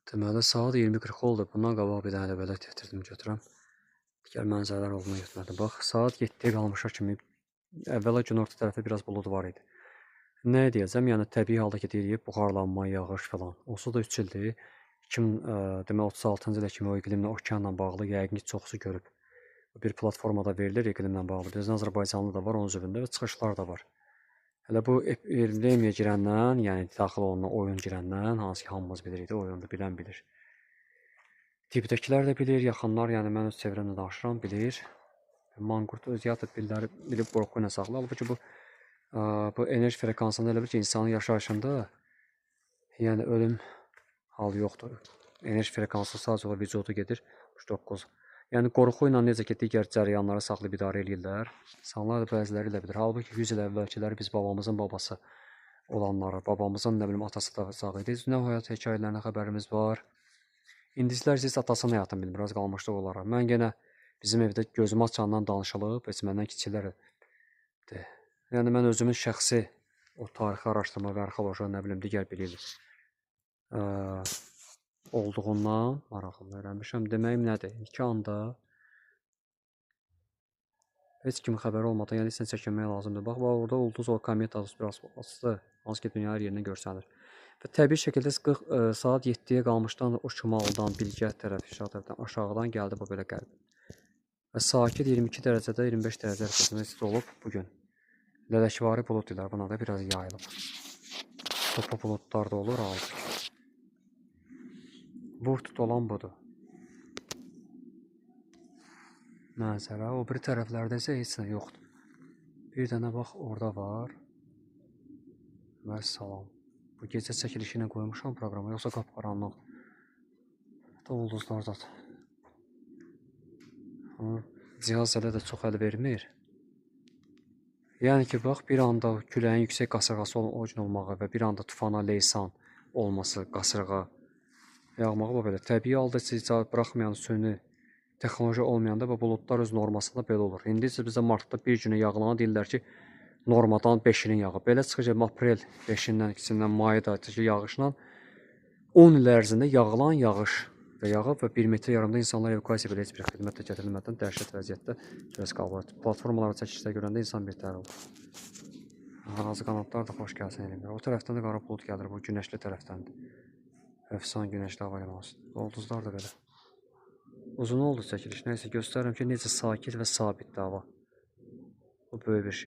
Deməli, saat 20:40 oldu. Bundan qabaq bir dənə də belə gətirdim, götürəm. Digər mənzərələr olduğunu götürmədim. Bax, saat 7-yə qalmışa kimi əvvəla günorta tərəfdə biraz bulud var idi. Nə deyəcəm? Yəni təbii halda ki, deyirik, buxarlanma, yağış filan. Onsuz da 3 ildir. 2000 demək 36-cı ilə kimi o iqlimlə, okeanla bağlı yəqin ki, çoxsu görüb. Bir platformada verilir iqlimlə bağlı. Bizdə Azərbaycanlı da var onun üzərində və çıxışlar da var. Hələ bu epidemiya girəndən, yəni daxil olunan oyun girəndən, hansı ki hamımız bilirik də, oyunda bilən bilir. Tipdəkilər də bilir, yaxınlar, yəni mən öz çevrəmdə danışıram, bilir. Manqurt öz yatıb billəri bilib qorxu ilə saxlayır. Halbuki bu enerji frekansında elə bil ki, insanın yaşayışında yəni ölüm halı yoxdur. Enerji frekansı sadəcə olaraq vücudu gedir 39. Yəni qorxu ilə necə ki digər cərəyanları saxlayıb idarə eləyirlər, insanlar da bəziləri elə bilir. Halbuki 100 il əvvəlkiləri biz babamızın babası olanları, babamızın nə bilim atası da sağ idi. Nə həyat hekayələrinə xəbərimiz var. İndisilər isə atasının həyatını bilmir, az qalmışdı onlara. Mən yenə bizim evdə gözümü açandan danışılıb, heç məndən kiçiklərdir. Yəni mən özümün şəxsi o tarixi araşdırma və arxeoloji, nə bilim digər bilik olduğundan maraqlı öyrənmişəm. Deməyim nədir? İki anda heç kimin xəbəri olmadan, yəni heç nə çəkinmək lazımdır. Bax, bax orada ulduz o kometa biraz asılı, hansı ki dünya hər yerindən görsənir. Və təbii şəkildə 40, saat 7-yə qalmışdan o şimaldan, Bilgə tərəf, şərq tərəfdən aşağıdan gəldi bu belə qərb. Və sakit 22 dərəcədə 25 dərəcə arasında isti olub bu gün. Lələkvari bulud deyirlər, buna da biraz yayılıb. Topa buludlar da olur halbuki. Vur tut olan budur. Mənzərə. O biri tərəflərdə isə heç nə yoxdur. Bir dənə bax orada var. Vəssalam. Bu gecə çəkilişi ilə qoymuşam proqrama, yoxsa qapqaranlıq. Hətta ulduzlar da. Cihaz elə də çox əl vermir. Yəni ki, bax, bir anda küləyin yüksək qasırğası o gün olmağı və bir anda tufana leysan olması, qasırğa yağmağı bax belə. Təbii halda siz buraxmayan süni texnoloji olmayanda bu buludlar öz normasında belə olur. İndi isə bizdə martda bir günə yağılanı deyirlər ki, normadan 5 ilin yağı. Belə çıxır ki, aprel 5-indən, 2-sindən, mayı da ki, yağışla 10 il ərzində yağılan yağış və yağıb və 1 metr yarımda insanlar evakuasiya belə heç bir xidmət də gətirilmədən dəhşət vəziyyətdə göz qalır. Platformalara çəkilişdə görəndə insan bir təhər olur. Razı qanadlar da xoş gəlsin elmlər. O tərəfdən də qara bulud gəlir, bu günəşli tərəfdəndir. Əfsan günəşli hava limanı. Ulduzlar da belə. Uzun oldu çəkiliş. Nəysə göstərirəm ki, necə sakit və sabitdir hava. Bu böyük bir şey.